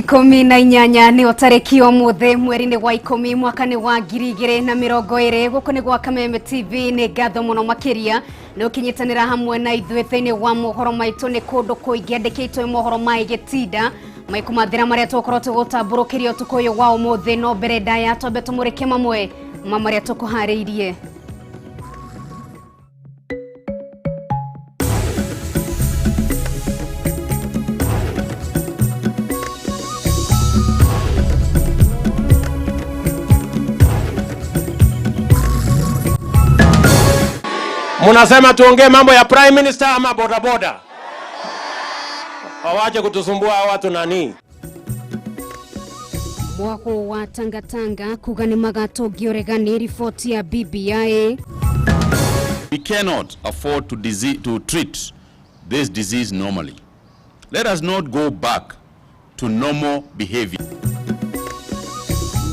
18 nĩyo tarĩki ũmũthĩ mweri-inĩ wa 10 mwaka-inĩ wa 2020. Gũkũ nĩ gwa Kameme TV. Nĩ ngatho mũno makĩria nĩ ũkĩnyitanĩra hamwe na ithuĩ thĩinĩ wa mohoro maitũ. Nĩ kũndũ kũingĩ andĩkĩtwo mohoro ma Gĩtinda maikũmathĩra marĩa tũgũkorwo tũgũtambũrũkĩria ũtukũ ũyũ wa ũmũthĩ. No mbere ndaya twambe tũmũrĩke mamwe ma marĩa tũkũharĩirie. Munasema tuongee mambo ya prime minister ama bodaboda? Wawache kutusumbua hawa watu nani? Mwako wa Tangatanga kuga nĩ magatũngio ũregani riboti ya BBI. We cannot afford to treat this disease normally. Let us not go back to normal behavior.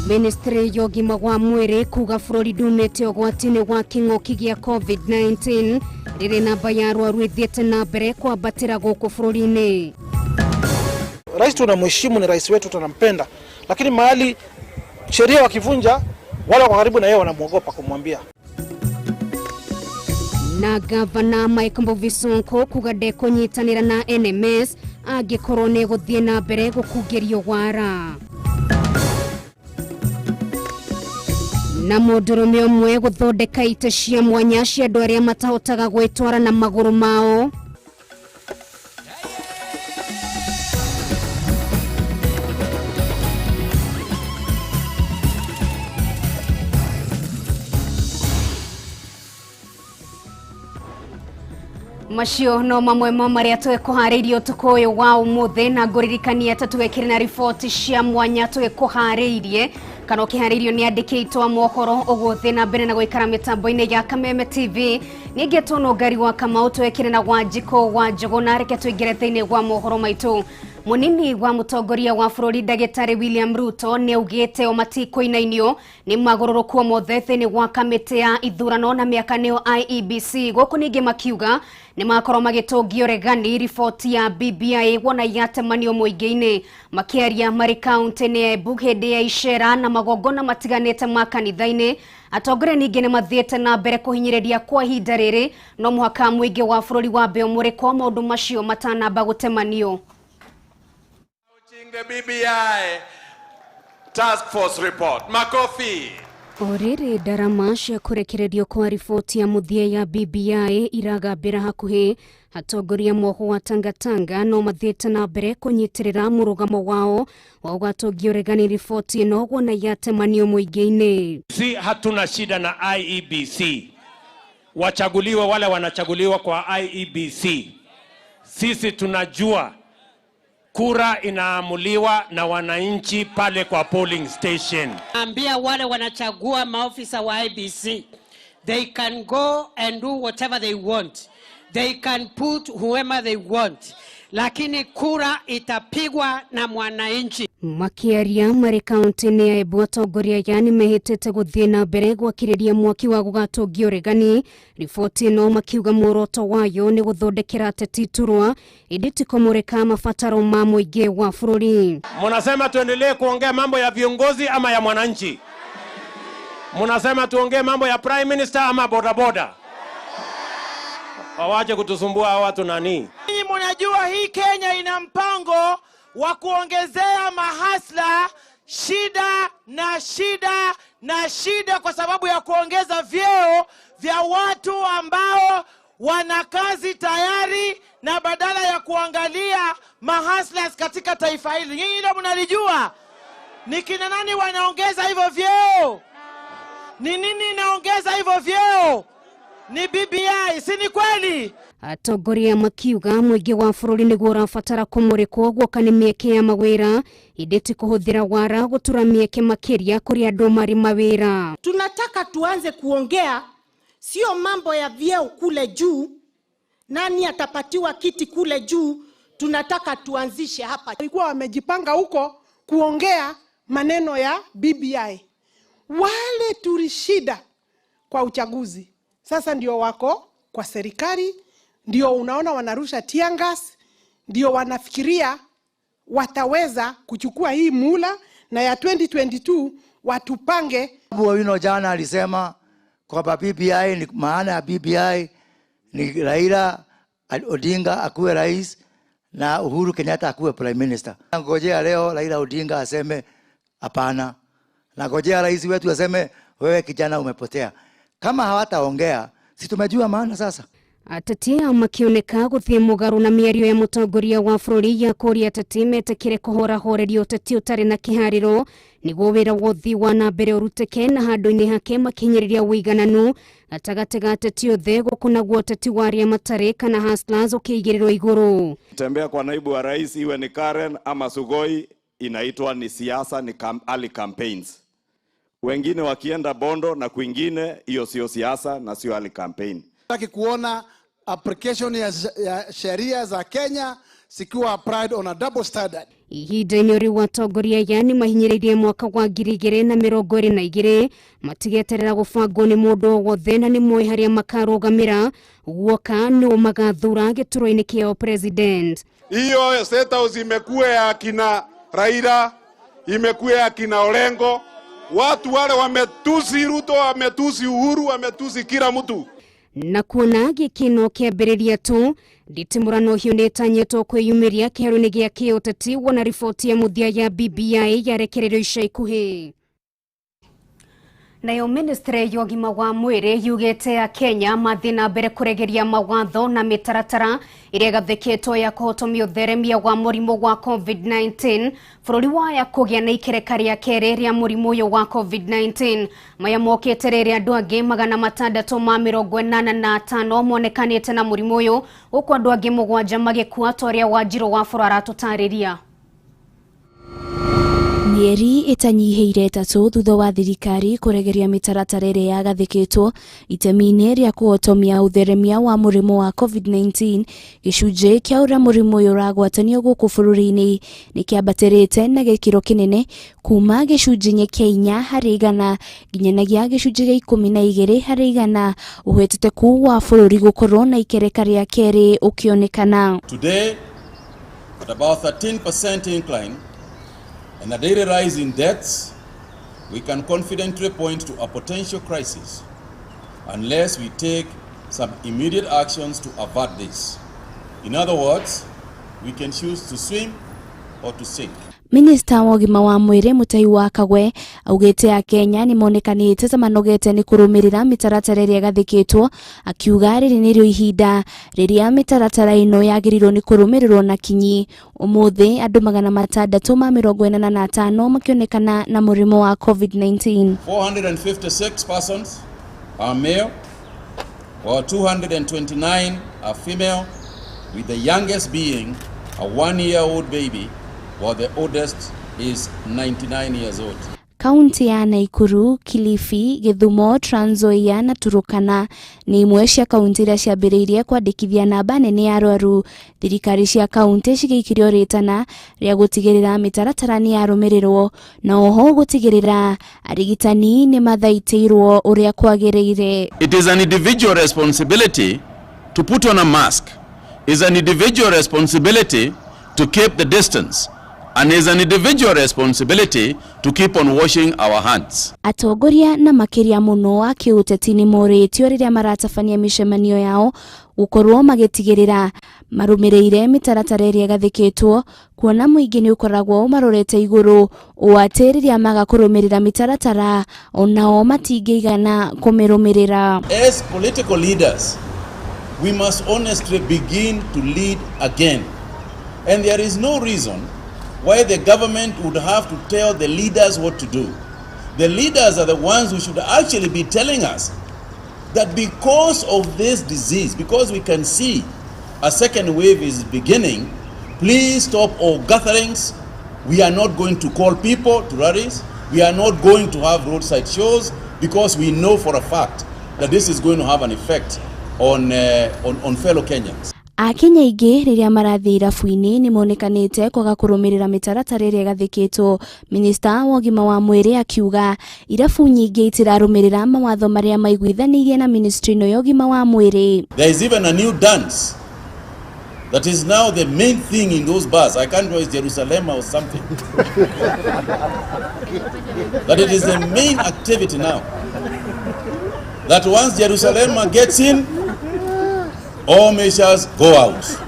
Ministry ya ũgima wa mwĩrĩ kuga bũrũri ndumĩte ũgwati-inĩ wa kĩng'ũki gĩa COVID-19 rĩrĩ namba ya arwaru ĩthiĩte na mbere kwambatĩra gũkũ bũrũri-inĩ. Rais tunamheshimu, ni rais wetu, tunampenda, lakini mahali sheria wakivunja, wale wako karibu na yeye wanamwogopa kumwambia. Na gavana Mike Mbuvi Sonko kuga ndekũnyitanĩra na NMS angĩkorwo nĩ gũthiĩ na mbere gũkungĩrio wara. Na mũndũrũme ũmwe gũthondeka itĩ cia mwanya cia andũ arĩa matahotaga gwĩtwara na magũrũ mao. Macio no mamwe ma marĩa twĩkũharĩirie ũtukũ ũyũ wa ũmũthĩ, na ngũririkania atĩ twĩkĩre na riboti cia mwanya twĩkũharĩirie kana ũkĩharĩirio nĩ andĩki aitũ a mohoro. Ũguo thĩ na mbere na gũikara mĩtambo-inĩ ya Kameme TV. Ningĩ Nũngari wa Kamau twĩkĩre na Wanjikũ wa Njũgũna. Reke tũingĩre thĩinĩ wa mohoro maitũ. Munini wa mũtongoria wa bũrũri ndagĩtarĩ William Ruto nĩ augĩte o matikũinainio nĩ magũrũrũku mothe thĩinĩ wa kamĩtĩ ya ithurano na mĩaka nĩyo IEBC. Gũkũ ningĩ makiuga nĩ makorwo magĩtũngio ũregani riboti ya BBI wona yatemanio mũingĩ-inĩ. Makĩaria marĩ kaunti-inĩ ya Embu hĩndĩ ya icera na magongona matiganĩte ma kanitha-inĩ, atongoria ningĩ nĩ mathiĩte na mbere kũhinyĩrĩria kwa ihinda rĩrĩ no mũhaka mũingĩ wa bũrũri wambe ũmũrĩkwo maũndũ macio matanamba gũtemanio. The BBI Task Force report. Makofi. O rĩrĩ ndarama cia kũrekererio kwa riboti ya mũthia ya BBI iragambĩra hakuhĩ, atongoria mwoho wa Tangatanga no mathiĩte na mbere kũnyitĩrĩra mũrũgamo wao wa ũgatũngio ũregani riboti ĩno wona yatemanio mũingĩ-inĩ. Si hatuna shida na IEBC. Wachaguliwe wale wanachaguliwa kwa IEBC. Sisi tunajua kura inaamuliwa na wananchi pale kwa polling station. Ambia wale wanachagua maofisa wa IEBC, they can go and do whatever they want. They can put whoever they want. Lakini kura itapigwa na mwananchi. Makiaria marĩ kaunti-inĩ ya Embu, atongoria aya nĩ mehĩtĩte gũthiĩ na mbere gwakĩrĩria mwaki wa gũgatũngio ũregani riboti ĩno, makiuga muoroto wayo nĩ gũthondekera ateti iturwa ĩndĩ ti kũmũrĩka mabataro ma mũingĩ wa bũrũri. Munasema tuendelee kuongea mambo ya viongozi ama ya mwananchi? Munasema tuongee mambo ya prime minister ama bodaboda? Wawache kutusumbua hawa watu nani? Ninyi mnajua hii Kenya ina mpango wa kuongezea mahasla shida na shida na shida kwa sababu ya kuongeza vyeo vya watu ambao wana kazi tayari, na badala ya kuangalia mahaslas katika taifa hili. Nyinyi ndio mnalijua ni kina nani wanaongeza hivyo vyeo? Ni nini inaongeza hivyo vyeo? Ni BBI, si ni kweli? Atongoria makiuga mũingĩ wa bũrũri nĩguo ũrabatara kũmũrĩkwo guoka nĩ mĩeke ya mawĩra ĩndĩ ti kũhũthĩra wara gũtura mĩeke makĩria kũrĩ andũ marĩ mawĩra. Tunataka tuanze kuongea sio mambo ya vyeo kule juu, nani atapatiwa kiti kule juu. Tunataka tuanzishe hapa. Walikuwa wamejipanga huko kuongea maneno ya BBI. Wale tulishida kwa uchaguzi sasa ndio wako kwa serikali, ndio unaona wanarusha tear gas, ndio wanafikiria Wataweza kuchukua hii mula na ya 2022 watupange. Babu Owino jana alisema kwamba BBI ni maana ya BBI ni Raila Odinga akuwe rais na Uhuru Kenyatta akuwe prime minister. Ngojea leo Raila Odinga aseme hapana, na ngojea rais wetu aseme wewe kijana umepotea. Kama hawataongea, si tumejua maana sasa. Ateti makĩoneka gũthiĩ mũgarũ na mĩario ya mũtongoria wa bũrũri ya kũria ateti metĩkĩre kũhorahoreria ũteti ũtarĩ na kĩharĩro nĩguo wĩra wa ũthii wa na mbere ũrutĩke na handũ-inĩ hake makinyĩrĩria ũigananu gatagatĩ ga ateti othe gũkũ naguo ũteti wa arĩa matarĩ kana hustlers ũkĩigĩrĩrwo igũrũ. Tembea kwa naibu wa rais iwe ni Karen ama Sugoi, inaitwa ni siasa, ni early campaigns. Wengine wakienda Bondo na kwingine, hiyo sio siasa na sio early campaign. Nataki kuona application ya sheria za Kenya zikiwa applied on a double standard. Ihinda-inĩ rĩu atongoria aya nĩ mahinyĩrĩirie mwaka wa 2022 matigeterera gũbangwo nĩ mũndũ o wothe na nĩ moĩ harĩa makarũgamĩra guoka nĩo magathura gĩturwa-inĩ kĩao president. Hiyo State House imekuwa ya kina Raila, imekuwa ya kina Orengo. Watu wale wametusi Ruto, wametusi Uhuru, wametusi kila mtu. Na kuona gĩkĩno kĩambĩrĩria tu nditimũrano hiyo nĩtanyĩtwo kwĩyumĩria kĩharo-inĩ gĩa kĩũteti wona riboti ya mũthia ya BBI yarekererio ica ikuhĩ. Nayo ministry ya ũgima wa mwĩrĩ yugĩte ya Kenya mathiĩ na mbere kũregeria mawatho na mĩtaratara ĩrĩa ĩgathĩkĩtwo ya kũhotomia ũtheremia wa mũrimũ wa COVID-19 bũrũri waya kũgĩa na ikereka rĩa kerĩ rĩa mũrimũ ũyũ wa COVID-19. Maya mokĩte rĩrĩa andũ angĩ 685 monekanĩte na mũrimũ ũyũ gũkũ andũ angĩ 7 magĩkua ta ũrĩa Wanjirũ wa Bũrũ aratũtarĩria. Mĩeri ĩtanyihĩire 3 thutha wa thirikari kũregeria mĩtaratara ĩrĩa yagathĩkĩtwo itemi-inĩ rĩa kũhotomia ũtheremia wa mũrimũ wa COVID-19 gĩcunjĩ kĩa ũrĩa mũrimũ ũyũ ũragwatanio gũkũ bũrũri-inĩ nĩ kĩambatĩrĩte na gĩkĩro kĩnene kuma gĩcunjĩ kĩa 4 harĩ igana nginyanagia gĩcunjĩ gĩa 12 harĩ igana ũhĩtũteku wa bũrũri gũkorwo na ikereka rĩa kerĩ ũkĩonekana. Today, at about 13% incline and a daily rise in deaths, we can confidently point to a potential crisis unless we take some immediate actions to avert this. In other words, we can choose to swim or to sink. Minista wa ũgima wa mwĩrĩ Mutahi wa Kagwe augĩte Akenya nĩ monekanĩte ta manogete nĩ kũrũmĩrĩra mĩtaratara ĩrĩa ĩgathĩkĩtwo, akiuga rĩrĩ nĩrĩo ihinda rĩrĩa mĩtaratara ĩno yagĩrĩirwo nĩ kũrũmĩrĩrwo na kinyi. Ũmũthĩ andũ 685 makĩonekana na mũrimũ wa COVID-19. 456 persons are male, while 229 are female, with the youngest being a 1-year-old baby, while the oldest is 99 years old. Kaunti ya Nakuru, Kilifi, Githumo, Trans Nzoia na Turukana nĩ imwe cia kaunti iria ciambĩrĩirie kwandĩkithia namba nene ya arwaru. Thirikari cia kaunti cigĩikirio rĩtana rĩa gũtigĩrĩra mĩtaratara nĩ yarũmĩrĩrwo na oho gũtigĩrĩra arigitani nĩ mathaitĩirwo ũrĩa kwagĩrĩire. It is an individual responsibility to put on a mask. It is an individual responsibility to keep the distance. And is an individual responsibility to keep on washing our hands. Atongoria na makĩria mũno a kĩũteti nĩ morĩtio rĩrĩa maratabania mĩcemanio yao gũkorwo magĩtigĩrĩra marũmĩrĩire mĩtaratara ĩrĩa ĩgathĩkĩtwo, kuona mũingĩ nĩ ũkoragwo ũmarorete igũrũ ũũ atĩ rĩrĩa maga kũrũmĩrĩra mĩtaratara onao matingĩigana kũmĩrũmĩrĩra. As political leaders, we must honestly begin to lead again. And there is no reason why the government would have to tell the leaders what to do. The leaders are the ones who should actually be telling us that because of this disease, because we can see a second wave is beginning, please stop all gatherings. We are not going to call people to rallies. We are not going to have roadside shows because we know for a fact that this is going to have an effect on fellow Kenyans. Akenya aingĩ rĩrĩa marathiĩ irabu-inĩ nĩ monekanĩte kwaga kũrũmĩrĩra mĩtaratara ĩrĩa ĩgathĩkĩtwo. Minista wa ũgima wa mwĩrĩ akiuga irabu nyingĩ itirarũmĩrĩra mawatho marĩa maiguithanĩirie na ministry ĩno ya ũgima wa mwĩrĩ. There is even a new dance That is now the main thing in those bars. I can't know it's Jerusalem or something. That it is the main activity now. That once Jerusalem gets in, all measures go out.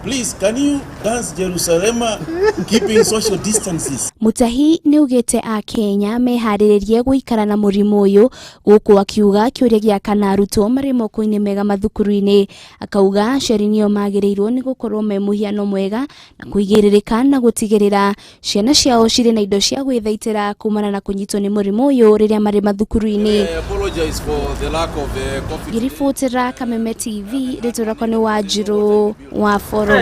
Please, can you dance Jerusalem keeping social distances? Mutahi nĩaugĩte akenya meharĩrĩrie gũikara na mũrimũ ũyũ gũkũ akiuga kĩũria gĩa kana arutwo marĩ moko-inĩ mega mathukuru-inĩ. Akauga aciari nĩo magĩrĩirwo nĩ gũkorwo me mũhiano mwega na kũigĩrĩrĩka na gũtigĩrĩra ciana ciao cirĩ na indo cia gwĩthaitĩra kumana na kũnyitwo nĩ mũrimũ ũyũ rĩrĩa marĩ mathukuru-inĩ. I apologize for the lack of coffee. Ngĩribotera Kameme TV, rĩtwa rĩakwa nĩ Wanjirũ wa Boro.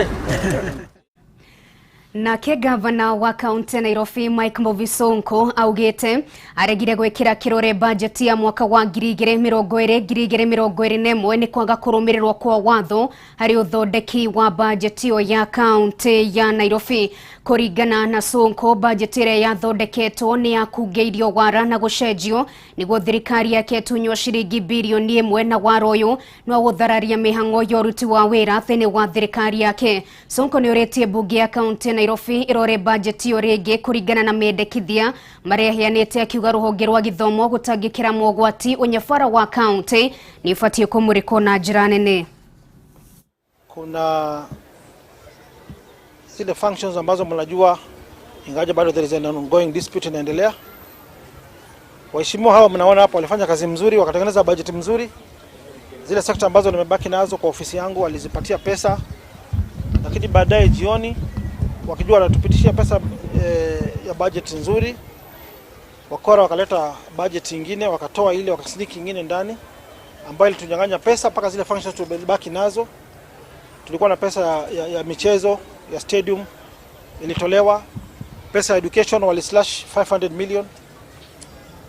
Nake gavana wa kaunti ya Nairobi Mike Mbuvi Sonko augite aregire gwikira kirore bajeti ya mwaka wa 2020 2021 ni kwaga kurumirirwo kwa watho hari uthondeki wa bajeti iyo ya kaunti ya Nairobi. Kuringana na Sonko, bajeti ĩrĩa yathondeketwo ni yakungĩirio wara na gũcenjio nĩguo thirikari yake ĩtunywo ciringi birioni 1 na wara ũyũ no gũthararia mĩhang'o ya ũruti wa wĩra thĩinĩ wa thirikari yake. Sonko nĩ ũrĩtie mbunge ya kaunti ya Nairobi ĩrore bajeti ĩyo rĩngĩ kũringana na mendekithia marĩa aheanĩte, akiuga rũhonge rwa gĩthomo gũtangĩkĩra mogwati ũnyabara wa kaunti nĩ ũbatiĩ kũmũrĩkwo na njĩra nene. Kuna zile functions ambazo mnajua, ingawaje bado there is an ongoing dispute inaendelea. Waheshimiwa hawa mnaona hapo walifanya kazi mzuri, wakatengeneza budget mzuri. Zile sekta ambazo nimebaki nazo kwa ofisi yangu walizipatia pesa, lakini baadaye jioni wakijua wanatupitishia pesa ya budget nzuri, wakora wakaleta budget nyingine, wakatoa ile wakasneak nyingine ndani ambayo ilitunyang'anya pesa mpaka zile functions tulibaki nazo. Tulikuwa na pesa ya michezo ya stadium ilitolewa, pesa ya education wali slash 500 million.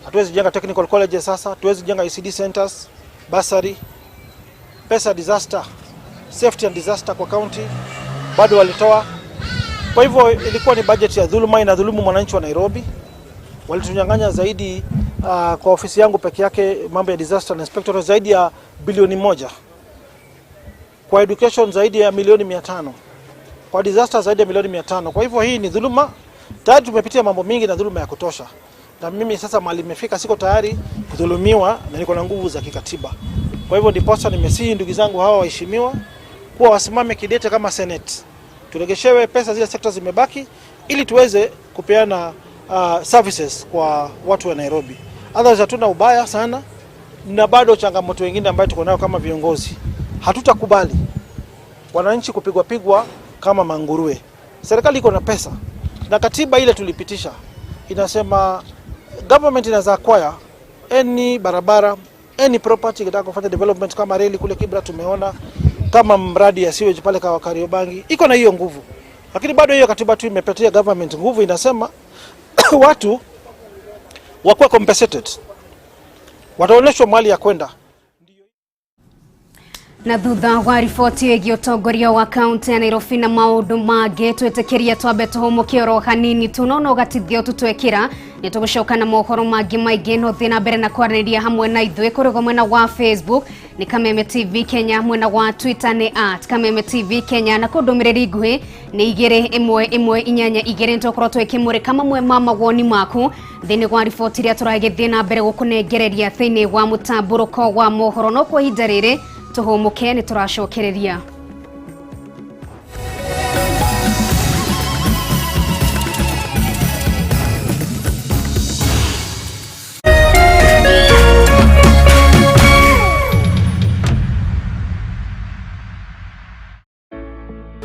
Hatuwezi jenga technical colleges sasa, hatuwezi jenga ECD centers, bursary, pesa disaster, safety and disaster kwa county bado walitoa. Kwa hivyo ilikuwa ni budget ya dhuluma, inadhulumu mwananchi wa Nairobi. Walitunyang'anya zaidi kwa ofisi yangu peke yake mambo ya disaster and inspector zaidi ya bilioni 1. Kwa education zaidi ya milioni 500. Kwa disaster zaidi ya milioni 500. Kwa hivyo hii ni dhuluma. Tayari tumepitia mambo mingi na dhuluma ya kutosha. Na mimi sasa mahali nimefika siko tayari kudhulumiwa na niko na nguvu za kikatiba. Kwa hivyo ndiposa nimesihi ndugu zangu hawa waheshimiwa kuwa wasimame kidete kama Senate. Turegeshewe pesa zile sekta zimebaki ili tuweze kupeana services kwa watu wa Nairobi. Others hatuna ubaya sana, na bado changamoto wengine ambayo tuko nayo kama viongozi. Hatutakubali wananchi kupigwa pigwa kama manguruwe. Serikali iko na pesa na katiba ile tulipitisha inasema government inaweza acquire any barabara, any property ikitaka kufanya development kama reli kule Kibra tumeona, kama mradi ya sewage pale kwa Kariobangi, iko na hiyo nguvu. Lakini bado hiyo katiba tu imepatia government nguvu, inasema watu wakuwa compensated, wataonyeshwa mali ya kwenda. Na thutha wa riboti ĩgiĩ ũtongoria wa kaunti ya Nairobi na maũndũ mangĩ, twĩtĩkĩrie twambe tũhũmũke oro hanini tu, no no gatithio tũtwekĩra nĩ tũgũcoka na mohoro mangĩ maingĩ. No thiĩ na mbere na kwaranĩria hamwe na ithuĩ kũrĩ mwena wa Facebook nĩ Kameme TV Kenya, mwena wa Twitter nĩ @Kameme TV Kenya, na kũndũmĩrĩri nguhĩ nĩ 2 1 1 8 2. Nĩtũgũkorwo twĩkĩmũrĩka mamwe ma mawoni maku thĩinĩ wa riboti iria tũragĩthiĩ na mbere gũkũnengereria thĩinĩ wa mũtambũrũko wa mohoro. No kwa ihinda rĩrĩ tũhũmũke, nĩ tũracokereria.